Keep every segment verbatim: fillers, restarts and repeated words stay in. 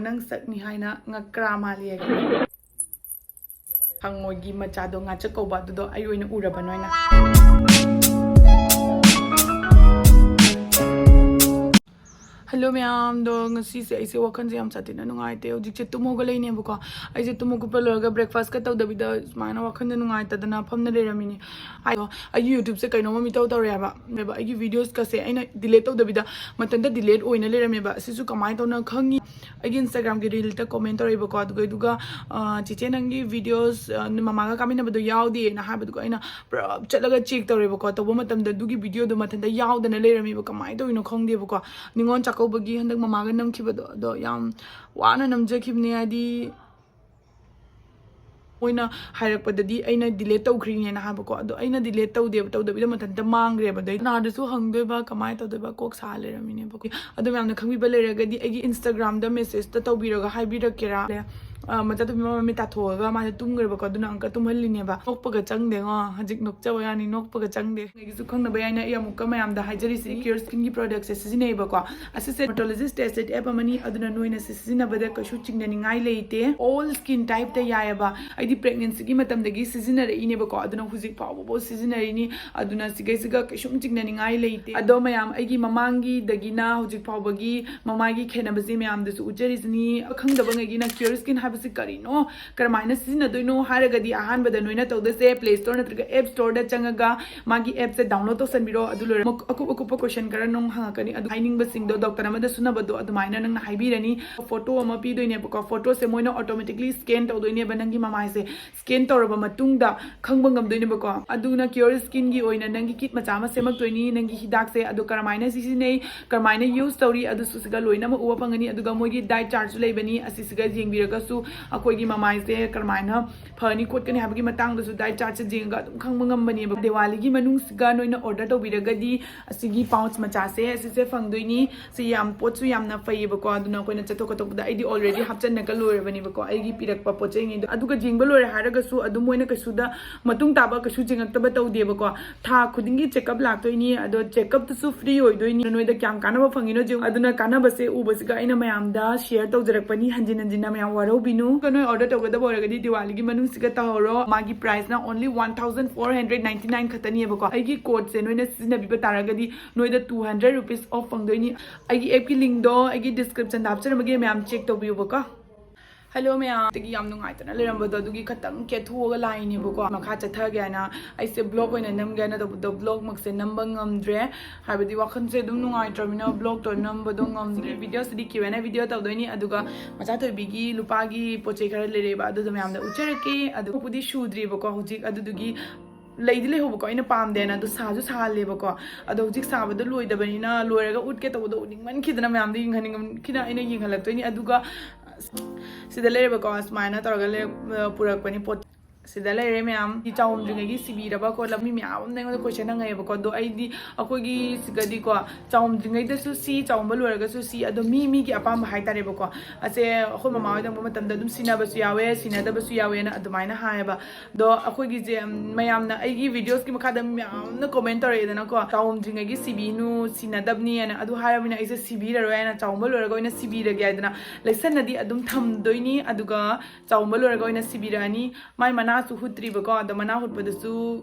ꯅꯪ ꯁꯛꯅꯤ ꯍꯥꯏꯅ ꯉꯛꯀ꯭ꯔꯥ ꯃꯥꯜꯂꯤ ꯍꯥꯏꯒꯦ꯫ ꯍꯪꯉꯣꯏꯒꯤ ꯃꯆꯥꯗꯣ ꯉꯥꯆꯛ ꯀꯧꯕ ꯑꯗꯨꯗꯣ ꯑꯩ ꯑꯣꯏꯅ ꯎꯔꯕ ꯅꯣꯏꯅ꯫ ꯍꯜꯂꯣ ꯃꯌꯥꯝꯗꯣ, ꯉꯁꯤꯁꯦ ꯑꯩꯁꯦ ꯋꯥꯈꯜꯁꯦ ꯌꯥꯝ ꯁꯥꯊꯤꯅ ꯅꯨꯡꯉꯥꯏꯇꯦ꯫ ꯍꯧꯖꯤꯛꯁꯦ ꯇꯨꯝ ꯍꯧꯒꯠꯂꯛꯏꯅꯦꯕꯀꯣ꯫ ꯑꯩꯁꯦ ꯇꯨꯝ ꯍꯧꯒꯠꯄ ꯂꯣꯏꯔꯒ breakfast ꯀ ꯇꯧꯗꯕꯤꯗ ꯁꯨꯃꯥꯏꯅ ꯋꯥꯈꯜꯁꯦ ꯅꯨꯡꯉꯥꯏꯇꯗꯅ ꯐꯝꯅ ꯂꯩꯔꯝꯃꯤꯅꯦ꯫ ꯑꯩꯗꯣ ꯑꯩꯒꯤ YouTube ꯁꯦ ꯀꯩꯅꯣꯝꯃ ꯃꯤꯇꯧ ꯇꯧꯔꯦ ꯍꯥꯏꯕ꯫ ꯑꯩꯒꯤ videos ꯀꯁꯦ ꯑꯩꯅ delete ꯇꯧꯗꯕꯤꯗ ꯃꯊꯟꯇ delete ꯑꯣꯏꯅ ꯂꯩꯔꯝꯃꯦꯕ꯫ ꯑꯁꯤꯁꯨ ꯀꯃꯥꯏꯅ ꯇꯧꯅ ꯈꯪꯉꯤ? ꯑꯩꯒꯤ Instagram ꯒꯤ reel ꯇ comment ꯇꯧꯔꯛꯏꯕꯀꯣ꯫ ꯑꯗꯨꯒ, ꯑꯗꯨꯒ, ꯑ, "ꯆꯦꯆꯦ, ꯅꯪꯒꯤ videos, ꯑ, ꯃꯃꯥꯒ ꯀꯥꯃꯤꯟꯅꯕꯗꯣ ꯌꯥꯎꯗꯦꯅ" ꯍꯥꯏꯕꯗꯨꯒ ꯑꯩꯅ ꯄꯨꯔꯥ ꯆꯠꯂꯒ check ꯇꯧꯔꯦꯕꯀꯣ꯫ ꯇꯧꯕ ꯃꯇꯝꯗ ꯑꯗꯨꯒꯤ video ꯗꯣ ꯃꯊꯟꯇ ꯌꯥꯎꯗꯅ ꯂꯩꯔꯝꯃꯦꯕ꯫ ꯀꯃꯥꯏꯅ ꯇꯧꯔꯤꯅꯣ ꯈꯪꯗꯦꯕꯀꯣ꯫ ꯅꯤꯉꯣꯜ ꯆꯥꯛꯀꯧꯕꯒꯤ ꯍꯟꯗꯛ ꯃꯃꯥꯒ ꯅꯝꯈꯤꯕꯗꯣ, ꯑꯗꯣ ꯌꯥꯝ ꯋꯥꯅ ꯅꯝꯖꯈꯤꯕꯅꯦ꯫ ꯍꯥꯏꯗꯤ ꯃꯣꯏꯅ ꯍꯥꯏꯔꯛꯄꯗꯗꯤ ꯑꯩꯅ delete ꯇꯧꯈ꯭ꯔꯤꯅꯦꯅ ꯍꯥꯏꯕꯀꯣ꯫ ꯑꯗꯣ ꯑꯩꯅ delete ꯇꯧꯗꯦꯕ, ꯇꯧꯗꯕꯤꯗ ꯃꯊꯟꯇ ꯃꯥꯡꯈ꯭ꯔꯦꯕ꯫ ꯑꯗꯩ ꯀꯅꯥꯗꯁꯨ ꯍꯪꯗꯣꯏꯕ, ꯀꯃꯥꯏꯅ ꯇꯧꯗꯣꯏꯕ, ꯀꯣꯛ ꯁꯥ ꯂꯩꯔꯝꯃꯤꯅꯦꯕꯀꯣ꯫ ꯑꯗꯣ ꯃꯌꯥꯝꯅ ꯈꯪꯕꯤꯕ ꯂꯩꯔꯒꯗꯤ ꯑꯩꯒꯤ Instagram ꯗ message ꯇ ꯇꯧꯕꯤꯔꯒ ꯍꯥꯏꯕꯤꯔꯛꯀꯦꯔꯥ? ꯑ, ꯃꯆꯥꯅꯨꯄꯤ ꯃꯃꯥ ꯃꯃꯤꯠ ꯇꯥꯊꯣꯛꯑꯒ ꯃꯥꯁꯦ ꯇꯨꯝꯈ꯭ꯔꯦꯕꯀꯣ꯫ ꯑꯗꯨꯅ ꯑꯃꯨꯛꯀ ꯇꯨꯝꯍꯜꯂꯤꯅꯦꯕ꯫ ꯅꯣꯛꯄꯒ ꯆꯪꯗꯦꯉꯣ, ꯍꯧꯖꯤꯛ ꯅꯣꯛꯆꯕ ꯌꯥꯅꯤ, ꯅꯣꯛꯄꯒ ꯆꯪꯗꯦ꯫ ꯑꯩꯒꯤꯁꯨ ꯈꯪꯅꯕ ꯌꯥꯏꯅ ꯑꯩ ꯑꯃꯨꯛꯀ ꯃꯌꯥꯝꯗ ꯍꯥꯏꯖꯔꯤꯁꯤ, Cure Skin ꯒꯤ product ꯁꯦ ꯁꯤꯖꯤꯟꯅꯩꯕꯀꯣ꯫ ꯑꯁꯤꯁꯦ dermatologist tested app ꯑꯃꯅꯤ, ꯑꯗꯨꯅ ꯅꯣꯏꯅ ꯁꯤ ꯁꯤꯖꯤꯟꯅꯕꯗ ꯀꯩꯁꯨ ꯆꯤꯡꯅꯅꯤꯡꯉꯥꯏ ꯂꯩꯇꯦ꯫ All skin type ꯇ ꯌꯥꯏꯑꯕ꯫ ꯑꯩꯗꯤ pregnancy ꯒꯤ ꯃꯇꯝꯗꯒꯤ ꯁꯤꯖꯤꯟꯅꯔꯛꯏꯅꯦꯕꯀꯣ, ꯑꯗꯨꯅ ꯍꯧꯖꯤꯛ ꯐꯥꯎꯕꯐꯥꯎ ꯁꯤꯖꯤꯟꯅꯔꯤꯅꯤ꯫ ꯑꯗꯨꯅ ꯁꯤꯈꯩꯁꯤꯒ ꯀꯩꯁꯨꯝ ꯆꯤꯡꯅꯅꯤꯡꯉꯥꯏ ꯂꯩꯇꯦ꯫ ꯑꯗꯣ ꯃꯌꯥꯝ, ꯑꯩꯒꯤ ꯃꯃꯥꯡꯒꯤꯗꯒꯤꯅ ꯍꯧꯖꯤꯛ ꯐꯥꯎꯕꯒꯤ ꯃꯃꯥꯏꯒꯤ ꯈꯦꯠꯅꯕꯁꯦ ꯃꯌꯥꯝꯗꯁꯨ ꯎꯠꯆꯔꯤꯁꯤꯅꯤ꯫ ꯈꯪꯗꯕꯉꯩꯒꯤꯅ Cure Skin ꯍꯥꯏꯕꯁꯤ ꯀꯔꯤꯅꯣ, ꯀꯔꯝꯍꯥꯏꯅ ꯁꯤꯖꯤꯟꯅꯗꯣꯏꯅꯣ ꯍꯥꯏꯔꯒꯗꯤ, ꯑꯍꯥꯟꯕꯗ ꯅꯣꯏꯅ ꯇꯧꯗꯣꯏꯁꯦ Play Store ꯅꯠꯇ꯭ꯔꯒ App Store ꯗ ꯆꯪꯉꯒ ꯃꯥꯒꯤ app ꯁꯦ download ꯇꯧꯁꯟꯕꯤꯔꯣ꯫ ꯑꯗꯨ ꯂꯣꯏꯔ ꯃꯛ-, ꯑꯀꯨꯞ ꯑꯀꯨꯞꯄ question ꯈꯔ ꯅꯪ ꯍꯪꯉꯛꯀꯅꯤ꯫ ꯑꯗꯨ ꯍꯥꯏꯅꯤꯡꯕꯁꯤꯡꯗꯣ doctor ꯑꯃꯗ ꯁꯨꯅꯕꯗꯣ ꯑꯗꯨꯃꯥꯏꯅ ꯅꯪꯅ ꯍꯥꯏꯕꯤꯔꯅꯤ꯫ Photo ꯑꯃ ꯄꯤꯗꯣꯏꯅꯦꯕꯀꯣ꯫ Photo ꯁꯦ ꯃꯣꯏꯅ automatically scan ꯇꯧꯗꯣꯏꯅꯦꯕ ꯅꯪꯒꯤ ꯃꯃꯥꯏꯁꯦ꯫ Scan ꯇꯧꯔꯕ ꯃꯇꯨꯡꯗ ꯈꯪꯕ ꯉꯝꯗꯣꯏꯅꯦꯕꯀꯣ꯫ ꯑꯗꯨꯅ Cure Skin ꯒꯤ ꯑꯣꯏꯅ ꯅꯪꯒꯤ kit ꯃꯆꯥ ꯑꯃ ꯁꯦꯝꯃꯛꯇꯣꯏꯅꯤ꯫ ꯅꯪꯒꯤ ꯍꯤꯗꯥꯛꯁꯦ ꯑꯗꯨ ꯀꯔꯝꯍꯥꯏꯅ ꯁꯤꯖꯤꯟꯅꯩ, ꯀꯔꯝꯍꯥꯏꯅ use ꯇꯧꯔꯤ, ꯑꯗꯨꯁꯨ ꯁꯤꯒ ꯂꯣꯏꯅꯃꯛ ꯎꯕ ꯐꯪꯒꯅꯤ꯫ ꯑꯗꯨꯒ ꯃꯣꯏꯒꯤ diet chart ꯁꯨ ꯂꯩꯕꯅꯤ, ꯑꯁꯤꯁꯤꯒ ꯌꯦꯡꯕꯤꯔꯒꯁꯨ ꯑꯩꯈꯣꯏꯒꯤ ꯃꯃꯥꯏꯁꯦ ꯀꯔꯝꯍꯥꯏꯅ ꯐꯅꯤ ꯈꯣꯠꯀꯅꯤ ꯍꯥꯏꯕꯒꯤ ꯃꯇꯥꯡꯗꯁꯨ diet chartꯁꯦ ꯌꯦꯡꯉꯒ ꯑꯗꯨꯝ ꯈꯪꯕ ꯉꯝꯕꯅꯦꯕ꯫ ꯗꯤꯋꯥꯂꯤꯒꯤ ꯃꯅꯨꯡꯁꯤꯒ ꯅꯣꯏꯅ order ꯇꯧꯕꯤꯔꯒꯗꯤ ꯑꯁꯤꯒꯤ pouch ꯃꯆꯥꯁꯦ ꯑꯁꯤꯁꯦ ꯐꯪꯗꯣꯏꯅꯤ꯫ ꯁꯤ ꯌꯥꯝ ꯄꯣꯠꯁꯨ ꯌꯥꯝꯅ ꯐꯩꯌꯦꯕꯀꯣ꯫ ꯑꯗꯨꯅ ꯑꯩꯈꯣꯏꯅ ꯆꯠꯊꯣꯛ ꯈꯣꯠꯇꯣꯛꯄꯗ ꯑꯩꯗꯤ already ꯍꯥꯞꯆꯟꯅꯒ ꯂꯣꯏꯔꯕꯅꯦꯕꯀꯣ, ꯑꯩꯒꯤ ꯄꯤꯔꯛꯄ ꯄꯣꯠ ꯆꯩꯉꯩꯗꯣ꯫ ꯑꯗꯨꯒ ꯌꯦꯡꯕ ꯂꯣꯏꯔꯦ ꯍꯥꯏꯔꯒꯁꯨ ꯑꯗꯨꯝ ꯃꯣꯏꯅ ꯀꯩꯁꯨꯗ ꯃꯇꯨꯡ ꯇꯥꯕ ꯀꯩꯁꯨ ꯌꯦꯡꯉꯛꯇꯕ ꯇꯧꯗꯦꯕꯀꯣ꯫ ꯊꯥ ꯈꯨꯗꯤꯡꯒꯤ checkup ꯂꯥꯛꯇꯣꯏꯅꯤ, ꯑꯗꯣ checkupꯇꯨꯁꯨ free ꯑꯣꯏꯗꯣꯏꯅꯤ꯫ ꯅꯣꯏꯗ ꯀꯌꯥꯝ ꯀꯥꯟꯅꯕ ꯐꯪꯉꯤꯅꯣ ꯌꯦꯡꯉꯨ꯫ ꯑꯗꯨꯅ ꯀꯥꯟꯅꯕꯁꯦ ꯎꯕꯁꯤꯒ ꯑꯩꯅ ꯃꯌꯥꯝꯗ share ꯇꯧꯖꯔꯛꯄꯅꯤ꯫ ꯍꯟꯖꯤꯟ ꯍꯟꯖꯤꯟꯅ ꯃꯌꯥꯝ ꯋꯥꯔꯧꯕꯤꯅꯨ꯫ ꯑꯗꯨꯒ ꯅꯣꯏ order ꯇꯧꯒꯗꯕ ꯑꯣꯏꯔꯒꯗꯤ ꯗꯤꯋꯥꯂꯤꯒꯤ ꯃꯅꯨꯡꯁꯤꯒ ꯇꯧꯍꯧꯔꯣ꯫ ꯃꯥꯒꯤ priceꯅ only one thousand four hundred ninety nine ꯈꯛꯇꯅꯤꯕꯀꯣ꯫ ꯑꯩꯒꯤ codeꯁꯦ ꯅꯣꯏꯅ ꯁꯤꯖꯤꯟꯅꯕꯤꯕ ꯇꯥꯔꯒꯗꯤ ꯅꯣꯏꯗ two hundred rupees off ꯐꯪꯗꯣꯏꯅꯤ꯫ ꯑꯩꯒꯤ appꯀꯤ linkꯗꯣ ꯑꯩꯒꯤ descriptionꯗ ꯍꯥꯞꯆꯔꯝꯃꯒꯦ, ꯃꯌꯥꯝ check ꯇꯧꯕꯤꯌꯨꯕꯀꯣ꯫ Hello ꯃꯌꯥꯝ, ꯑꯗꯒꯤ ꯌꯥꯝ ꯅꯨꯡꯉꯥꯏꯇꯅ ꯂꯩꯔꯝꯕꯗꯣ ꯑꯗꯨꯒꯤ ꯈꯇꯪ ꯀꯦꯊꯣꯛꯑꯒ ꯂꯥꯛꯏꯅꯦꯕꯀꯣ꯫ ꯃꯈꯥ ꯆꯠꯊꯒꯦ ꯍꯥꯏꯅ ꯑꯩꯁꯦ vlog ꯑꯣꯏꯅ ꯅꯝꯒꯦ ꯍꯥꯏꯅ ꯇꯧꯕꯗꯣ vlogꯃꯛꯁꯦ ꯅꯝꯕ ꯉꯝꯗ꯭ꯔꯦ꯫ ꯍꯥꯏꯕꯗꯤ ꯋꯥꯈꯜꯁꯦ ꯑꯗꯨꯝ ꯅꯨꯡꯉꯥꯏꯇ꯭ꯔꯕꯅꯤꯅ vlogꯇꯣ ꯅꯝꯕꯗꯣ ꯉꯝꯗ꯭ꯔꯦ꯫ Videoꯁꯤꯗꯤ Q and A video ꯇꯧꯗꯣꯏꯅꯤ꯫ ꯑꯗꯨꯒ ꯃꯆꯥ ꯊꯣꯏꯕꯤꯒꯤ ꯂꯨꯄꯥꯒꯤ ꯄꯣꯠ ꯆꯩ ꯈꯔ ꯂꯩꯔꯛꯑꯦꯕ, ꯑꯗꯨꯗꯣ ꯃꯌꯥꯝꯗ ꯎꯠꯆꯔꯛꯀꯦ꯫ ꯑꯗꯨꯕꯨꯗꯤ ꯁꯨꯗ꯭ꯔꯤꯕꯀꯣ ꯍꯧꯖꯤꯛ꯫ ꯑꯗꯨꯗꯨꯒꯤ ꯂꯩꯗꯤ ꯂꯩꯍꯧꯕꯀꯣ, ꯑꯩꯅ ꯄꯥꯝꯗꯦꯅ, ꯑꯗꯣ ꯁꯥꯁꯨ ꯁꯥꯍꯜꯂꯦꯕꯀꯣ꯫ ꯑꯗꯣ ꯍꯧꯖꯤꯛ ꯁꯥꯕꯗꯣ ꯂꯣꯏꯗꯕꯅꯤꯅ ꯂꯣꯏꯔꯒ ꯎꯠꯀꯦ ꯇꯧꯕꯗꯣ ꯎꯠꯅꯤꯡꯃꯟꯈꯤꯗꯅ ꯃꯌꯥꯝꯗ ꯌꯦꯡꯍꯟꯅꯤꯡꯃꯟꯈꯤꯗꯅ ꯑꯩꯅ ꯌꯦꯡꯍꯜꯂꯛꯇꯣꯏꯅꯤ꯫ ꯑꯗꯨꯒ ꯁꯤꯗ ꯂꯩꯔꯦꯕꯀꯣ, ꯁꯨꯃꯥꯏꯅ ꯇꯧꯔꯒ ꯂꯩꯔꯛ-, ꯄꯨꯔꯛꯄꯅꯤ ꯄꯣꯠ꯫ ꯁꯤꯗ ꯂꯩꯔꯦ ꯃꯌꯥꯝ꯫ ꯆꯥꯎꯝꯗ꯭ꯔꯤꯉꯩꯒꯤ ꯁꯤꯕꯤꯔꯕ ꯈꯣꯠꯂꯕ ꯃꯤ ꯃꯌꯥꯝ ꯑꯃꯅ ꯑꯩꯉꯣꯟꯗ question ꯍꯪꯉꯛꯑꯦꯕꯀꯣ꯫ ꯑꯗꯣ ꯑꯩꯗꯤ ꯑꯩꯈꯣꯏꯒꯤ ꯁꯤꯒꯗꯤꯀꯣ, ꯆꯥꯎꯝꯗ꯭ꯔꯤꯉꯩꯗꯁꯨ ꯁꯤ, ꯆꯥꯎꯝꯕ ꯂꯣꯏꯔꯒꯁꯨ ꯁꯤ, ꯑꯗꯣ ꯃꯤ ꯃꯤꯒꯤ ꯑꯄꯥꯝꯕ ꯍꯥꯏꯇꯥꯔꯦꯕꯀꯣ꯫ ꯑꯁꯦ ꯑꯩꯈꯣꯏ ꯃꯃꯥ ꯍꯣꯏ ꯇꯧꯕ ꯃꯇꯝꯗ ꯑꯗꯨꯝ ꯁꯤꯟꯅꯕꯁꯨ ꯌꯥꯎꯋꯦ, ꯁꯤꯟꯅꯗꯕꯁꯨ ꯌꯥꯎꯋꯦꯅ ꯑꯗꯨꯃꯥꯏꯅ ꯍꯥꯏꯌꯦꯕ꯫ ꯑꯗꯣ ꯑꯩꯈꯣꯏꯒꯤꯁꯦ, ꯎꯝ, ꯃꯌꯥꯝꯅ ꯑꯩꯒꯤ videosꯀꯤ ꯃꯈꯥꯗ ꯃꯌꯥꯝꯅ comment ꯇꯧꯔꯛꯑꯦꯗꯅꯀꯣ, ꯆꯥꯎꯝꯗ꯭ꯔꯤꯉꯩꯒꯤ ꯁꯤꯕꯤꯅꯨ, ꯁꯤꯟꯅꯗꯕꯅꯤ ꯍꯥꯏꯅ꯫ ꯑꯗꯨ ꯍꯥꯏꯔꯕꯅꯤꯅ ꯑꯩꯁꯦ ꯁꯤꯕꯤꯔꯔꯣꯏ ꯍꯥꯏꯅ, ꯆꯥꯎꯝꯕ ꯂꯣꯏꯔꯒ ꯑꯣꯏꯅ ꯁꯤꯕꯤꯔꯒꯦ ꯍꯥꯏꯗꯅ ꯂꯩꯁꯟꯅꯗꯤ ꯑꯗꯨꯝ ꯊꯝꯗꯣꯏꯅꯤ꯫ ꯑꯗꯨꯒ ꯆꯥꯎꯝꯕ ꯂꯣꯏꯔꯒ ꯑꯣꯏꯅ ꯁꯤꯕꯤꯔꯛꯑꯅꯤ꯫ ꯃꯥꯏ ꯃꯅꯥꯁꯨ ꯍꯨꯠꯇ꯭ꯔꯤꯕꯀꯣ, ꯑꯗꯣ ꯃꯅꯥ ꯍꯨꯠꯄꯗꯨꯁꯨ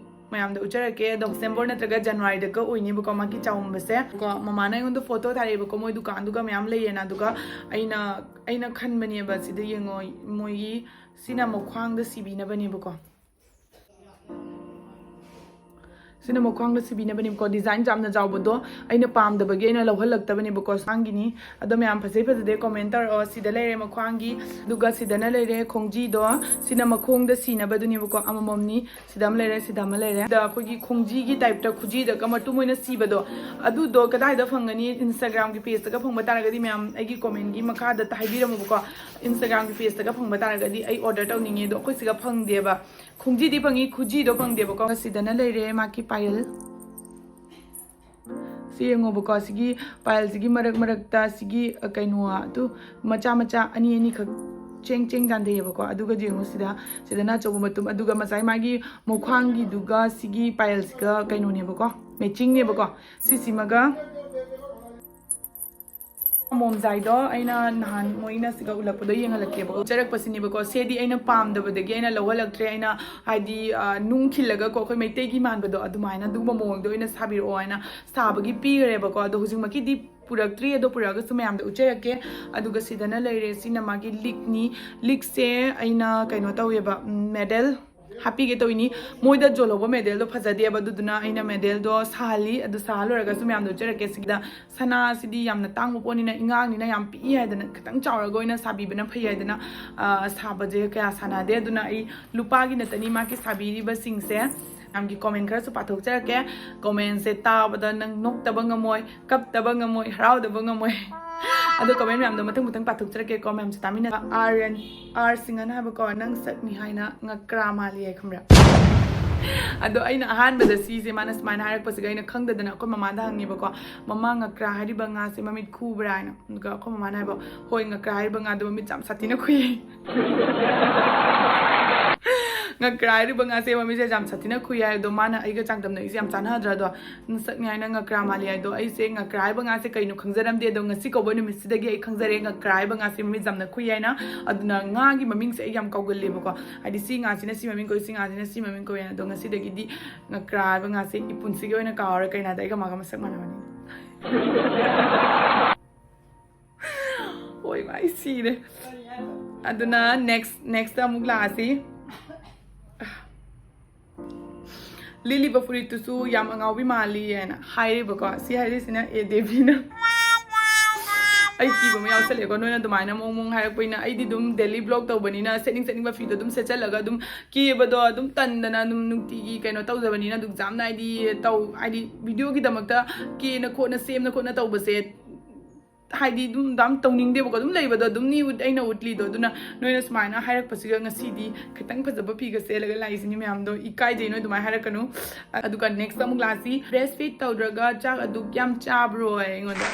ꯃꯌꯥꯝꯗ ꯎꯠꯆꯔꯛꯀꯦ꯫ ꯑꯗꯣ December ꯅꯠꯇ꯭ꯔꯒ Januaryꯗꯒ ꯑꯣꯏꯅꯤꯕꯀꯣ ꯃꯥꯒꯤ ꯆꯥꯎꯝꯕꯁꯦ꯫ ꯀꯣ ꯃꯃꯥꯅ ꯑꯩꯉꯣꯟꯗ photo ꯊꯥꯔꯛꯑꯦꯕꯀꯣ, ꯃꯣꯏ ꯗꯨꯀꯥꯟꯗꯨꯒ ꯃꯌꯥꯝ ꯂꯩꯌꯦꯅ꯫ ꯑꯗꯨꯒ ꯑꯩꯅ, ꯑꯩꯅ ꯈꯟꯕꯅꯦꯕ, ꯁꯤꯗ ꯌꯦꯡꯉꯣ, ꯃꯣꯏꯒꯤ ꯁꯤꯅ ꯃꯈ꯭ꯋꯥꯡꯗ ꯁꯤꯕꯤꯅꯕꯅꯦꯕꯀꯣ꯫ ꯁꯤꯅ ꯃꯈ꯭ꯋꯥꯡꯗ ꯁꯤꯕꯤꯅꯕꯅꯦꯕꯀꯣ꯫ Design ꯌꯥꯝꯅ ꯆꯥꯎꯕꯗꯣ ꯑꯩꯅ ꯄꯥꯝꯗꯕꯒꯤ ꯑꯩꯅ ꯂꯧꯍꯜꯂꯛꯇꯕꯅꯦꯕꯀꯣ꯫ ꯁꯥꯡꯒꯤꯅꯤ꯫ ꯑꯗꯣ ꯃꯌꯥꯝ ꯐꯖꯩ ꯐꯖꯗꯦ comment ꯇꯧꯔꯛꯑꯣ꯫ ꯁꯤꯗ ꯂꯩꯔꯦ ꯃꯈ꯭ꯋꯥꯡꯒꯤ, ꯑꯗꯨꯒ ꯁꯤꯗꯅ ꯂꯩꯔꯦ ꯈꯣꯡꯖꯤꯗꯣ꯫ ꯁꯤꯅ ꯃꯈꯣꯡꯗ ꯁꯤꯅꯕꯗꯨꯅꯦꯕꯀꯣ, ꯑꯃꯃꯝꯅꯤ꯫ ꯁꯤꯗ ꯑꯃ ꯂꯩꯔꯦ, ꯁꯤꯗ ꯑꯃ ꯂꯩꯔꯦ꯫ ꯁꯤꯗ ꯑꯩꯈꯣꯏꯒꯤ ꯈꯣꯡꯖꯤꯒꯤ typeꯇ ꯈꯨꯖꯤꯗꯒ ꯃꯇꯨꯝ ꯑꯣꯏꯅ ꯁꯤꯕꯗꯣ, ꯑꯗꯨꯗꯣ ꯀꯗꯥꯏꯗ ꯐꯪꯒꯅꯤ? Instagramꯒꯤ pageꯇꯒ ꯐꯪꯕ ꯇꯥꯔꯒꯗꯤ ꯃꯌꯥꯝ ꯑꯩꯒꯤ commentꯒꯤ ꯃꯈꯥꯗ ꯍꯥꯏꯕꯤꯔꯝꯃꯨꯕꯀꯣ꯫ Instagram ꯒꯤ page ꯇꯒ ꯐꯪꯕ ꯇꯥꯔꯒꯗꯤ ꯑꯩ order ꯇꯧꯅꯤꯡꯉꯦ, ꯑꯗꯣ ꯑꯩꯈꯣꯏ ꯁꯤꯒ ꯐꯪꯗꯦꯕ꯫ ꯈꯣꯡꯖꯤꯗꯤ ꯐꯪꯉꯤ, ꯈꯨꯖꯤꯗꯣ ꯐꯪꯗꯦꯕꯀꯣ꯫ ꯁꯤꯗꯅ ꯂꯩꯔꯦ ꯃꯥꯒꯤ ꯄꯥꯌꯜ꯫ ꯁꯤ ꯌꯦꯡꯉꯣꯕꯀꯣ, ꯁꯤꯒꯤ ꯄꯥꯌꯜꯁꯤꯒꯤ ꯃꯔꯛ ꯃꯔꯛꯇ ꯁꯤꯒꯤ, ꯑ, ꯀꯩꯅꯣ, ꯑꯗꯨ ꯃꯆꯥ ꯃꯆꯥ ꯑꯅꯤ ꯑꯅꯤꯈꯛ ꯆꯦꯡ ꯆꯦꯡ ꯆꯥꯟꯊꯩꯌꯦꯕꯀꯣ꯫ ꯑꯗꯨꯒ ꯌꯦꯡꯉꯨ ꯁꯤꯗ, ꯁꯤꯗꯅ ꯑꯆꯧꯕ ꯃꯇꯨꯝ, ꯑꯗꯨꯒ ꯉꯁꯥꯏ ꯃꯥꯒꯤ ꯃꯈ꯭ꯋꯥꯡꯒꯤꯗꯨꯒ ꯁꯤꯒꯤ ꯄꯥꯌꯜꯁꯤꯒ ꯀꯩꯅꯣꯅꯦꯕꯀꯣ, matching ꯅꯦꯕꯀꯣ꯫ ꯁꯤꯁꯤꯃꯒ ꯑꯃꯣꯝꯖꯥꯏꯗꯣ ꯑꯩꯅ ꯅꯍꯥꯟ ꯃꯣꯏꯅ ꯁꯤꯒ ꯎꯠꯂꯛꯄꯗꯣ ꯌꯦꯡꯍꯜꯂꯛꯀꯦꯕꯀꯣ꯫ ꯎꯠꯆꯔꯛꯄꯁꯤꯅꯦꯕꯀꯣ꯫ ꯁꯦꯗꯤ ꯑꯩꯅ ꯄꯥꯝꯗꯕꯗꯒꯤ ꯑꯩꯅ ꯂꯧꯍꯜꯂꯛꯇ꯭ꯔꯦ꯫ ꯑꯩꯅ ꯍꯥꯏꯗꯤ, ꯑ, ꯅꯨꯡ ꯈꯤꯜꯂꯒꯀꯣ, ꯑꯩꯈꯣꯏ ꯃꯩꯇꯩꯒꯤ ꯃꯥꯟꯕꯗꯣ ꯑꯗꯨꯃꯥꯏꯅ ꯑꯗꯨꯒꯨꯝꯕ ꯃꯑꯣꯡꯗ ꯑꯣꯏꯅ ꯁꯥꯕꯤꯔꯛꯑꯣ ꯍꯥꯏꯅ ꯁꯥꯕꯒꯤ ꯄꯤꯈ꯭ꯔꯦꯕꯀꯣ꯫ ꯑꯗꯣ ꯍꯧꯖꯤꯛꯃꯛꯀꯤꯗꯤ ꯄꯨꯔꯛꯇ꯭ꯔꯤ, ꯑꯗꯣ ꯄꯨꯔꯛꯑꯒꯁꯨ ꯃꯌꯥꯝꯗ ꯎꯠꯆꯔꯛꯀꯦ꯫ ꯑꯗꯨꯒ ꯁꯤꯗꯅ ꯂꯩꯔꯦ, ꯁꯤꯅ ꯃꯥꯒꯤ ꯂꯤꯛꯅꯤ꯫ ꯂꯤꯛꯁꯦ ꯑꯩꯅ ꯀꯩꯅꯣ ꯇꯧꯋꯦꯕ, ꯎꯝ, medal ꯍꯥꯞꯄꯤꯒꯦ ꯇꯧꯏꯅꯤ꯫ ꯃꯣꯏꯗ ꯌꯣꯜꯍꯧꯕ medal ꯗꯣ ꯐꯖꯗꯦꯕ, ꯑꯗꯨꯗꯨꯅ ꯑꯩꯅ medal ꯗꯣ ꯁꯥꯍꯜꯂꯤ꯫ ꯑꯗꯨ ꯁꯥꯍꯜꯂꯣꯏꯔꯒꯁꯨ ꯃꯌꯥꯝꯗ ꯎꯠꯆꯔꯛꯀꯦ꯫ ꯁꯤꯗ ꯁꯅꯥꯁꯤꯗꯤ ꯌꯥꯝꯅ ꯇꯥꯡꯕ ꯄꯣꯠꯅꯤꯅ, ꯏꯉꯥꯡꯅꯤꯅ ꯌꯥꯝ ꯄꯤꯛꯏ ꯍꯥꯏꯗꯅ ꯈꯤꯇꯪ ꯆꯥꯎꯔꯒ ꯑꯣꯏꯅ ꯁꯥꯕꯤꯕꯅ ꯐꯩ ꯍꯥꯏꯗꯅ, ꯑ, ꯁꯥꯕꯁꯦ ꯀꯌꯥ ꯁꯥꯟꯅꯗꯦ꯫ ꯑꯗꯨꯅ ꯑꯩ ꯂꯨꯄꯥꯒꯤ ꯅꯠꯇꯅꯤ ꯃꯥꯒꯤ ꯁꯥꯕꯤꯔꯤꯕꯁꯤꯡꯁꯦ꯫ ꯃꯌꯥꯝꯒꯤ comment ꯈꯔꯁꯨ ꯄꯥꯊꯣꯛꯆꯔꯛꯀꯦ꯫ Comment ꯁꯦ ꯇꯥꯕꯗ ꯅꯪ ꯅꯣꯛꯇꯕ ꯉꯝꯃꯣꯏ, ꯀꯞꯇꯕ ꯉꯝꯃꯣꯏ, ꯍꯔꯥꯎꯗꯕ ꯉꯝꯃꯣꯏ꯫ ꯑꯗꯣ comment ꯃꯌꯥꯝꯗꯣ ꯃꯊꯪ ꯃꯊꯪ ꯄꯥꯊꯣꯛꯆꯔꯛꯀꯦꯀꯣ, ꯃꯌꯥꯝꯁꯦ ꯇꯥꯃꯤꯟꯅ꯫ ꯑꯥꯔ ꯑꯦꯟ ꯑꯥꯔ ꯁꯤꯡꯍꯟ ꯍꯥꯏꯕꯀꯣ, "ꯅꯪ ꯁꯛꯅꯤ ꯍꯥꯏꯅ ꯉꯀ꯭ꯔꯥ ꯃꯥꯜꯂꯤ" ꯍꯥꯏ, ꯈꯪꯕ꯭ꯔꯥ? ꯑꯗꯣ ꯑꯩꯅ ꯑꯍꯥꯟꯕꯗ ꯁꯤꯁꯦ ꯃꯥꯅ ꯁꯨꯃꯥꯏꯅ ꯍꯥꯏꯔꯛꯄꯁꯤꯒ ꯑꯩꯅ ꯈꯪꯗꯗꯅ ꯑꯩꯈꯣꯏ ꯃꯃꯥꯗ ꯍꯪꯉꯦꯕꯀꯣ, "ꯃꯃꯥ, ꯉꯀ꯭ꯔꯥ ꯍꯥꯏꯔꯤꯕ ꯉꯥꯁꯦ ꯃꯃꯤꯠ ꯈꯨꯕ꯭ꯔꯥ?" ꯍꯥꯏꯅ꯫ ꯑꯗꯨꯒ ꯑꯩꯈꯣꯏ ꯃꯃꯥꯅ ꯍꯥꯏꯕ, "ꯍꯣꯏ, ꯉꯀ꯭ꯔꯥ ꯍꯥꯏꯔꯤꯕ ꯉꯥꯗꯣ ꯃꯃꯤꯠ ꯌꯥꯝ ꯁꯥꯊꯤꯅ ꯈꯨꯏ" ꯍꯥꯏ꯫ ꯉꯀ꯭ꯔꯥ ꯍꯥꯏꯔꯤꯕ ꯉꯥꯁꯦ ꯃꯃꯤꯠꯁꯦ ꯌꯥꯝ ꯁꯥꯊꯤꯅ ꯈꯨꯏ ꯍꯥꯏ꯫ ꯑꯗꯣ ꯃꯥꯅ ꯑꯩꯒ ꯆꯥꯡꯗꯝꯅꯔꯤꯁꯦ ꯌꯥꯝ ꯆꯥꯟꯅꯗ꯭ꯔꯥ? ꯑꯗꯣ ꯅꯁꯛꯅꯤ ꯍꯥꯏꯅ ꯉꯀ꯭ꯔꯥ ꯃꯥꯜꯂꯤ ꯍꯥꯏꯗꯣ, ꯑꯩꯁꯦ ꯉꯀ꯭ꯔꯥ ꯍꯥꯏꯕ ꯉꯥꯁꯦ ꯀꯩꯅꯣ ꯈꯪꯖꯔꯝꯗꯦ꯫ ꯑꯗꯣ ꯉꯁꯤ ꯀꯧꯕ ꯅꯨꯃꯤꯠꯁꯤꯗꯒꯤ ꯑꯩ ꯈꯪꯖꯔꯦ ꯉꯀ꯭ꯔꯥ ꯍꯥꯏꯕ ꯉꯥꯁꯦ ꯃꯃꯤꯠ ꯌꯥꯝꯅ ꯈꯨꯏ ꯍꯥꯏꯅ꯫ ꯑꯗꯨꯅ ꯉꯥꯒꯤ ꯃꯃꯤꯡꯁꯦ ꯑꯩ ꯌꯥꯝ ꯀꯥꯎꯒꯜꯂꯦꯕꯀꯣ, ꯍꯥꯏꯗꯤ ꯁꯤ ꯉꯥꯁꯤꯅ ꯁꯤ ꯃꯃꯤꯡ ꯀꯧꯏ, ꯁꯤ ꯉꯥꯁꯤꯅ ꯁꯤ ꯃꯃꯤꯡ ꯀꯧꯏ ꯍꯥꯏꯅ꯫ ꯑꯗꯣ ꯉꯁꯤꯗꯒꯤꯗꯤ ꯉꯀ꯭ꯔꯥ ꯍꯥꯏꯕ ꯉꯥꯁꯦ ꯏꯄꯨꯟꯁꯤꯒꯤ ꯑꯣꯏꯅ ꯀꯥꯎꯔꯔꯣꯏ꯫ ꯀꯩꯅꯣꯗ ꯑꯩꯒ ꯃꯥꯒ ꯃꯁꯛ ꯃꯥꯟꯅꯕꯅꯤꯅ꯫ ꯍꯣꯏ, ꯃꯥ ꯑꯩ ꯁꯤꯔꯦ꯫ ꯑꯗꯨꯅ next, next ꯑꯃꯨꯛ ꯂꯥꯛꯑꯁꯤ꯫ ꯂꯤꯠꯂꯤꯕ ꯐꯨꯔꯤꯠꯇꯨꯁꯨ ꯌꯥꯝ ꯑꯉꯥꯎꯕꯤ ꯃꯥꯜꯂꯤ ꯍꯥꯏꯅ ꯍꯥꯏꯔꯤꯕꯀꯣ꯫ ꯁꯤ ꯍꯥꯏꯔꯤꯁꯤꯅ ꯑꯦ ꯗꯦꯕꯤꯅ꯫ ꯑꯩ ꯀꯤꯕ ꯑꯃ ꯌꯥꯎꯁꯜꯂꯦꯀꯣ, ꯅꯣꯏꯅ ꯑꯗꯨꯃꯥꯏꯅ ꯃꯑꯣꯡ ꯃꯑꯣꯡ ꯍꯥꯏꯔꯛꯄꯅꯤꯅ꯫ ꯑꯩꯗꯤ ꯑꯗꯨꯝ daily vlog ꯇꯧꯕꯅꯤꯅ ꯁꯦꯠꯅꯤꯡ ꯁꯦꯠꯅꯤꯡꯕ ꯐꯤꯗꯣ ꯑꯗꯨꯝ ꯁꯦꯠꯆꯜꯂꯒ ꯑꯗꯨꯝ ꯀꯦꯕꯗꯣ ꯑꯗꯨꯝ ꯇꯟꯗꯅ ꯑꯗꯨꯝ ꯅꯨꯡꯇꯤꯒꯤ ꯀꯩꯅꯣ ꯇꯧꯖꯕꯅꯤꯅ ꯑꯗꯨꯝ ꯌꯥꯝꯅ ꯍꯥꯏꯗꯤ ꯇꯧ-, ꯍꯥꯏꯗꯤ video ꯒꯤꯗꯃꯛꯇ ꯀꯦꯅ ꯈꯣꯠꯅ ꯁꯦꯝꯅ ꯈꯣꯠꯅ ꯇꯧꯕꯁꯦ ꯍꯥꯏꯗꯤ ꯑꯗꯨꯝ ꯌꯥꯝ ꯇꯧꯅꯤꯡꯗꯦꯕꯀꯣ, ꯑꯗꯨꯝ ꯂꯩꯕꯗꯣ ꯑꯗꯨꯝꯅꯤ ꯎꯠ-, ꯑꯩꯅ ꯎꯠꯂꯤꯗꯣ꯫ ꯑꯗꯨꯅ ꯅꯣꯏꯅ ꯁꯨꯃꯥꯏꯅ ꯍꯥꯏꯔꯛꯄꯁꯤꯒ ꯉꯁꯤꯗꯤ ꯈꯤꯇꯪ ꯐꯖꯕ ꯐꯤꯒ ꯁꯦꯠꯂꯒ ꯂꯥꯛꯏꯁꯤꯅꯤ ꯃꯌꯥꯝꯗꯣ, ꯏꯀꯥꯏꯖꯩ, ꯅꯣꯏ ꯑꯗꯨꯃꯥꯏꯅ ꯍꯥꯏꯔꯛꯀꯅꯨ꯫ ꯑꯗꯨꯒ next ꯑꯃꯨꯛ ꯂꯥꯛꯁꯤ, breastfeed ꯇꯧꯗ꯭ꯔꯒ ꯆꯥꯛ ꯑꯗꯨꯛ ꯌꯥꯝ ꯆꯥꯕ꯭ꯔꯣ ꯑꯩꯉꯣꯟꯗ꯫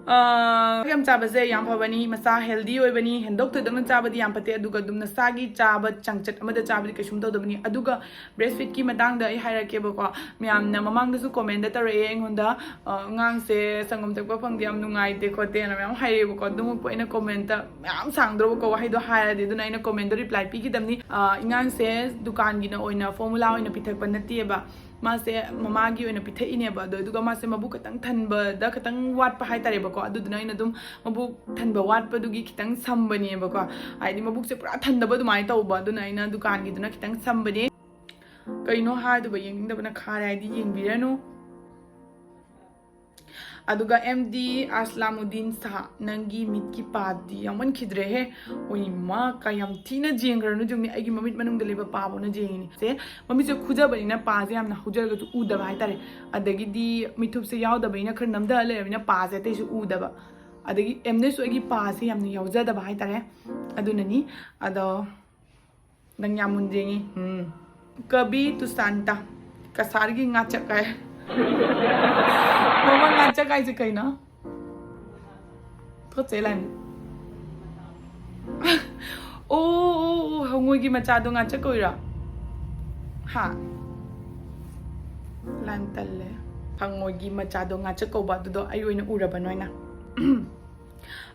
ꯑꯥ, ꯆꯥꯛ ꯌꯥꯝ ꯆꯥꯕꯁꯦ ꯌꯥꯝ ꯐꯕꯅꯤ, ꯃꯁꯥ healthy ꯑꯣꯏꯕꯅꯤ꯫ ꯍꯦꯟꯗꯣꯛ ꯊꯣꯏꯗꯣꯛꯅ ꯆꯥꯕꯗꯤ ꯌꯥꯝ ꯐꯠꯇꯦ, ꯑꯗꯨꯒ ꯑꯗꯨꯝ ꯅꯁꯥꯒꯤ ꯆꯥꯕ ꯆꯥꯡꯆꯠ ꯑꯃꯗ ꯆꯥꯕꯗꯤ ꯀꯩꯁꯨꯝ ꯇꯧꯗꯕꯅꯤ꯫ ꯑꯗꯨꯒ breastfeedꯀꯤ ꯃꯇꯥꯡꯗ ꯑꯩ ꯍꯥꯏꯔꯛꯀꯦꯕꯀꯣ, ꯃꯌꯥꯝꯅ ꯃꯃꯥꯡꯗꯁꯨ commentꯇ ꯇꯧꯔꯛꯑꯦ ꯑꯩꯉꯣꯟꯗ, ꯑ, "ꯑꯉꯥꯡꯁꯦ ꯁꯪꯒꯣꯝ ꯊꯛꯄ ꯐꯪꯗꯦ, ꯌꯥꯝ ꯅꯨꯡꯉꯥꯏꯇꯦ" ꯈꯣꯠꯇꯦꯅ ꯃꯌꯥꯝ ꯍꯥꯏꯔꯛꯑꯦꯕꯀꯣ꯫ ꯑꯗꯨꯃꯛꯄꯨ ꯑꯩꯅ commentꯇ ꯃꯌꯥꯝ ꯁꯥꯡꯗ꯭ꯔꯣꯕꯀꯣ ꯋꯥꯍꯩꯗꯣ ꯍꯥꯏꯔꯗꯤ, ꯑꯗꯨꯅ ꯑꯩꯅ commentꯇ reply ꯄꯤꯈꯤꯗꯕꯅꯤ꯫ ꯑ, ꯑꯉꯥꯡꯁꯦ ꯗꯨꯀꯥꯟꯒꯤꯅ ꯑꯣꯏꯅ formula ꯑꯣꯏꯅ ꯄꯤꯊꯛꯄ ꯅꯠꯇꯦꯕ, ꯃꯥꯁꯦ ꯃꯃꯥꯒꯤ ꯑꯣꯏꯅ ꯄꯤꯊꯛꯏꯅꯦꯕ꯫ ꯑꯗꯣ ꯑꯗꯨꯒ ꯃꯥꯁꯦ ꯃꯕꯨꯛ ꯈꯤꯇꯪ ꯊꯟꯕꯗ ꯈꯤꯇꯪ ꯋꯥꯠꯄ ꯍꯥꯏꯇꯥꯔꯦꯕꯀꯣ, ꯑꯗꯨꯗꯨꯅ ꯑꯩꯅ ꯑꯗꯨꯝ ꯃꯕꯨꯛ ꯊꯟꯕ ꯋꯥꯠꯄꯗꯨꯒꯤ ꯈꯤꯇꯪ ꯁꯝꯕꯅꯦꯕꯀꯣ, ꯍꯥꯏꯗꯤ ꯃꯕꯨꯛꯁꯦ ꯄꯨꯔꯥ ꯊꯟꯗꯕ ꯑꯗꯨꯃꯥꯏꯅ ꯇꯧꯕ, ꯑꯗꯨꯅ ꯑꯩꯅ ꯗꯨꯀꯥꯟꯒꯤꯗꯨꯅ ꯈꯤꯇꯪ ꯁꯝꯕꯅꯦ꯫ ꯀꯩꯅꯣ ꯍꯥꯏꯗꯨꯕ, ꯌꯦꯡꯅꯤꯡꯗꯕꯅ ꯈꯥꯔꯦ ꯍꯥꯏꯗꯤ ꯌꯦꯡꯕꯤꯔꯅꯨ꯫ ꯑꯗꯨꯒ ꯑꯦꯝ ꯗꯤ ꯑꯁꯂꯥꯃꯨꯗꯤꯟ ꯁꯥꯍ, ꯅꯪꯒꯤ ꯃꯤꯠꯀꯤ ꯄꯥꯗꯤ ꯌꯥꯎꯃꯟꯈꯤꯗ꯭ꯔꯦꯍꯦ꯫ ꯑꯣꯏꯃꯥ, ꯀꯌꯥꯝ ꯊꯤꯅ ꯌꯦꯡꯈ꯭ꯔꯅꯣ ꯌꯦꯡꯅꯤ, ꯑꯩꯒꯤ ꯃꯃꯤꯠ ꯃꯅꯨꯡꯗ ꯂꯩꯕ ꯄꯥꯕꯧꯅ ꯌꯦꯡꯉꯤꯅꯤ꯫ ꯁꯦ, ꯃꯃꯤꯠꯁꯦ ꯈꯨꯖꯕꯅꯤꯅ ꯄꯥꯁꯦ ꯌꯥꯝꯅ ꯍꯧꯖꯔꯒꯁꯨ ꯎꯗꯕ ꯍꯥꯏꯇꯥꯔꯦ꯫ ꯑꯗꯒꯤꯗꯤ ꯃꯤꯠꯊꯨꯞꯁꯦ ꯌꯥꯎꯗꯕꯅꯤꯅ ꯈꯔ ꯅꯝꯊꯔ ꯂꯩꯔꯕꯅꯤꯅ ꯄꯥꯁꯦ ꯑꯇꯩꯁꯨ ꯎꯗꯕ꯫ ꯑꯗꯒꯤ ꯑꯦꯝꯅꯁꯨ ꯑꯩꯒꯤ ꯄꯥꯁꯦ ꯌꯥꯝꯅ ꯌꯥꯎꯖꯗꯕ ꯍꯥꯏꯇꯥꯔꯦ꯫ ꯑꯗꯨꯅꯅꯤ꯫ ꯑꯗꯣ ꯅꯪ ꯌꯥꯝ ꯃꯨꯟꯅ ꯌꯦꯡꯉꯤ꯫ ꯎꯝ꯫ ꯀꯕꯤ ꯇꯨꯁꯥꯟꯇ꯫ ꯀꯁꯥꯔꯒꯤ ꯉꯥꯆꯛ ꯍꯥꯏ꯫ ꯃꯃꯥ, ꯉꯥꯆꯛ ꯍꯥꯏꯁꯦ ꯀꯩꯅꯣ? ꯊꯣꯠꯆꯩ ꯂꯥꯏꯃ꯫ ꯑꯣ, ꯑꯣ, ꯑꯣ, ꯍꯉꯣꯏꯒꯤ ꯃꯆꯥꯗꯣ ꯉꯥꯆꯛ ꯀꯧꯏꯔꯣ? ꯍꯥ? ꯂꯥꯏꯃ ꯇꯜꯂꯦ꯫ ꯍꯉꯣꯏꯒꯤ ꯃꯆꯥꯗꯣ ꯉꯥꯆꯛ ꯀꯧꯕ ꯑꯗꯨꯗꯣ ꯑꯩ ꯑꯣꯏꯅ ꯎꯔꯕ ꯅꯣꯏꯅ꯫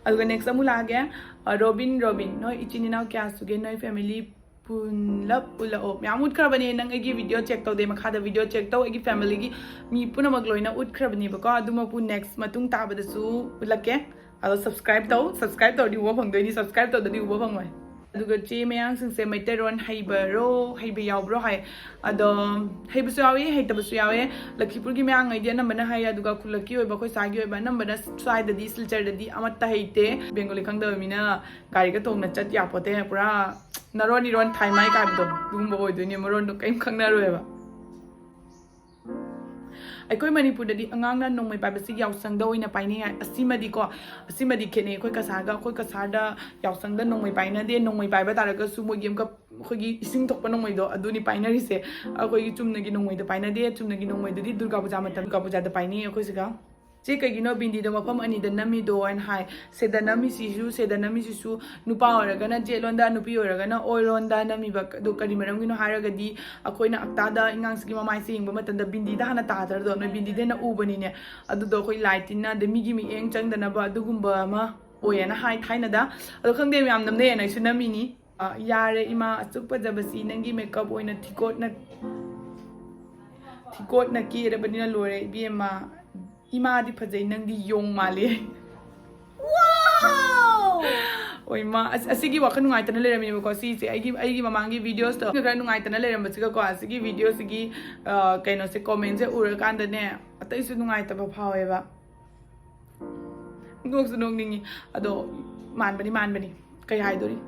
ꯑꯗꯨꯒ next ꯑꯃꯨꯛ ꯂꯥꯛꯑꯒꯦ꯫ ꯑ, ꯔꯣꯕꯤꯟ, ꯔꯣꯕꯤꯟ, ꯅꯣꯏ ꯏꯆꯤꯟ ꯏꯅꯥꯎ ꯀꯌꯥ ꯁꯨꯒꯦ? ꯅꯣꯏ family ꯄꯨꯂꯞ ꯎꯠꯂꯛꯑꯣ꯫ ꯃꯌꯥꯝ ꯎꯠꯈ꯭ꯔꯕꯅꯦ, ꯅꯪ ꯑꯩꯒꯤ video check ꯇꯧꯗꯦ, ꯃꯈꯥꯗ video check ꯇꯧ, ꯑꯩꯒꯤ familyꯒꯤ ꯃꯤ ꯄꯨꯝꯅꯃꯛ ꯂꯣꯏꯅ ꯎꯠꯈ꯭ꯔꯕꯅꯦꯕꯀꯣ꯫ ꯑꯗꯨꯃꯛꯄꯨ next ꯃꯇꯨꯡ ꯇꯥꯕꯗꯁꯨ ꯎꯠꯂꯛꯀꯦ꯫ ꯑꯗꯣ subscribe ꯇꯧ, subscribe ꯇꯧꯔꯗꯤ ꯎꯕ ꯐꯪꯗꯣꯏꯅꯤ, subscribe ꯇꯧꯗꯗꯤ ꯎꯕ ꯐꯪꯉꯣꯏ꯫ ꯑꯗꯨꯒ ꯆꯦ ꯃꯌꯥꯡꯁꯤꯡꯁꯦ ꯃꯩꯇꯩꯔꯣꯟ ꯍꯩꯕꯔꯣ, ꯍꯩꯕ ꯌꯥꯎꯕ꯭ꯔꯣ ꯍꯥꯏ꯫ ꯑꯗꯣ ꯍꯩꯕꯁꯨ ꯌꯥꯎꯏ, ꯍꯩꯇꯕꯁꯨ ꯌꯥꯎꯋꯦ꯫ ꯂꯈꯤꯄꯨꯔꯒꯤ ꯃꯌꯥꯡꯉꯩꯗꯤ ꯑꯅꯝꯕꯅ ꯍꯩ, ꯑꯗꯨꯒ ꯈꯨꯜꯂꯛꯀꯤ ꯑꯣꯏꯕ ꯑꯩꯈꯣꯏ ꯁ꯭ꯋꯥꯏꯒꯤ ꯑꯣꯏꯕ ꯑꯅꯝꯕꯅ ꯁ꯭ꯋꯥꯏꯗꯗꯤ, ꯁꯤꯜꯆꯔꯗꯗꯤ ꯑꯃꯠꯇ ꯍꯩꯇꯦ꯫ Bengali ꯈꯪꯗꯕ ꯃꯤꯅ ꯒꯥꯔꯤꯒ ꯇꯣꯡꯅ ꯆꯠ ꯌꯥꯄꯣꯠꯇꯦ, ꯄꯨꯔꯥ ꯅꯔꯣꯟ ꯏꯔꯣꯟ ꯊꯥꯏ ꯃꯥꯏ ꯀꯥꯏꯕꯗꯣ ꯑꯗꯨꯒꯨꯝꯕ ꯑꯣꯏꯗꯣꯏꯅꯦ, ꯃꯔꯣꯟꯗꯣ ꯀꯔꯤꯝ ꯈꯪꯅꯔꯣꯏꯕ꯫ ꯑꯩꯈꯣꯏ ꯃꯅꯤꯄꯨꯔꯗꯗꯤ ꯑꯉꯥꯡꯅ ꯅꯣꯡꯃꯩ ꯄꯥꯏꯕꯁꯤ ꯌꯥꯎꯁꯪꯗ ꯑꯣꯏꯅ ꯄꯥꯏꯅꯩ ꯍꯥꯏ꯫ ꯑꯁꯤꯃꯗꯤꯀꯣ, ꯑꯁꯤꯃꯗꯤ ꯈꯦꯠꯅꯩ꯫ ꯑꯩꯈꯣꯏ ꯀꯁꯥꯔꯒ, ꯑꯩꯈꯣꯏ ꯀꯁꯥꯔꯗ ꯌꯥꯎꯁꯪꯗ ꯅꯣꯡꯃꯩ ꯄꯥꯏꯅꯗꯦ꯫ ꯅꯣꯡꯃꯩ ꯄꯥꯏꯕ ꯇꯥꯔꯒꯁꯨ ꯃꯣꯏꯒꯤ ꯑꯃꯨꯛꯀ ꯑꯩꯈꯣꯏꯒꯤ ꯏꯁꯤꯡ ꯊꯣꯛꯄ ꯅꯣꯡꯃꯩꯗꯣ ꯑꯗꯨꯅꯤ ꯄꯥꯏꯅꯔꯤꯁꯦ꯫ ꯑꯩꯈꯣꯏꯒꯤ ꯆꯨꯝꯅꯒꯤ ꯅꯣꯡꯃꯩꯗꯣ ꯄꯥꯏꯅꯗꯦ꯫ ꯆꯨꯝꯅꯒꯤ ꯅꯣꯡꯃꯩꯗꯨꯗꯤ ꯗꯨꯔꯒꯥ ꯄꯨꯖꯥ ꯃꯇꯝ, ꯗꯨꯔꯒꯥ ꯄꯨꯖꯥꯗ ꯄꯥꯏꯅꯩ ꯑꯩꯈꯣꯏ ꯁꯤꯒ꯫ "ꯆꯦ, ꯀꯩꯒꯤꯅꯣ ꯕꯤꯟꯗꯤꯗꯣ ꯃꯐꯝ ꯑꯅꯤꯗ ꯅꯝꯃꯤꯗꯣ?" ꯍꯥꯏꯅ ꯍꯥꯏ꯫ ꯁꯦꯗ ꯅꯝꯃꯤꯁꯤꯁꯨ, ꯁꯦꯗ ꯅꯝꯃꯤꯁꯤꯁꯨ ꯅꯨꯄꯥ ꯑꯣꯏꯔꯒꯅ ꯖꯦꯠꯂꯣꯟꯗ, ꯅꯨꯄꯤ ꯑꯣꯏꯔꯒꯅ ꯑꯣꯏꯔꯣꯟꯗ ꯅꯝꯃꯤꯕ꯫ ꯑꯗꯣ ꯀꯔꯤ ꯃꯔꯝꯒꯤꯅꯣ ꯍꯥꯏꯔꯒꯗꯤ, ꯑꯩꯈꯣꯏꯅ ꯑꯛꯇꯥꯗ ꯑꯉꯥꯡꯁꯤꯒꯤ ꯃꯃꯥꯏꯁꯦ ꯌꯦꯡꯕ ꯃꯇꯝꯗ ꯕꯤꯟꯗꯤꯗ ꯍꯥꯟꯅ ꯇꯥꯗ꯭ꯔꯗꯣ, ꯅꯣꯏ ꯕꯤꯟꯗꯤꯗ ꯍꯦꯟꯅ ꯎꯕꯅꯤꯅꯦ꯫ ꯑꯗꯨꯗꯣ ꯑꯩꯈꯣꯏ ꯂꯥꯏ ꯇꯤꯟꯅ, ꯑꯗꯩ ꯃꯤꯒꯤ ꯃꯤꯠꯌꯦꯡ ꯆꯪꯗꯅꯕ ꯑꯗꯨꯒꯨꯝꯕ ꯑꯃ ꯑꯣꯏꯌꯦꯅ ꯍꯥꯏ ꯊꯥꯏꯅꯗ꯫ ꯑꯗꯣ ꯈꯪꯗꯦ, ꯃꯌꯥꯝ ꯅꯝꯅꯩꯌꯦꯅ ꯑꯩꯁꯨ ꯅꯝꯃꯤꯅꯤ꯫ ꯑ, ꯌꯥꯔꯦ ꯏꯃꯥ, ꯑꯁꯨꯛ ꯐꯖꯕꯁꯤ ꯅꯪꯒꯤ ꯃꯦꯀꯞ ꯑꯣꯏꯅ ꯊꯤꯀꯣꯠꯅ, ꯊꯤꯀꯣꯠꯅ ꯀꯦꯔꯕꯅꯤꯅ ꯂꯣꯏꯔꯦ ꯏꯕꯦꯝꯃ꯫ ꯏꯃꯥꯗꯤ ꯐꯖꯩ, ꯅꯪꯗꯤ ꯌꯣꯡ ꯃꯥꯜꯂꯦ꯫ Wow! ꯑꯣꯏ ꯃꯥ, ꯑꯁ, ꯑꯁꯤꯒꯤ ꯋꯥꯈꯜ ꯅꯨꯡꯉꯥꯏꯇꯅ ꯂꯩꯔꯝꯃꯤꯅꯦꯕꯀꯣ꯫ ꯁꯤꯁꯦ ꯑꯩꯒꯤ, ꯑꯩꯒꯤ ꯃꯃꯥꯡꯒꯤ ꯚꯤꯗꯤꯑꯣꯁꯇꯣ ꯈꯔ ꯅꯨꯡꯉꯥꯏꯇꯅ ꯂꯩꯔꯝꯕꯁꯤꯒꯀꯣ, ꯑꯁꯤꯒꯤ ꯚꯤꯗꯤꯑꯣꯁꯤꯒꯤ, ꯑ, ꯀꯩꯅꯣꯁꯦ, ꯀꯣꯃꯦꯟꯁꯦ ꯎꯔꯀꯥꯟꯗꯅꯦ, ꯑꯇꯩꯁꯨ ꯅꯨꯡꯉꯥꯏꯇꯕ ꯐꯥꯎꯋꯦꯕ꯫ ꯅꯣꯛꯁꯨ ꯅꯣꯛꯅꯤꯡꯉꯤ꯫ ꯑꯗꯣ ꯃꯥꯟꯕꯅꯤ, ꯃꯥꯟꯕꯅꯤ꯫ ꯀꯩ ꯍꯥꯏꯗꯣꯔꯤ?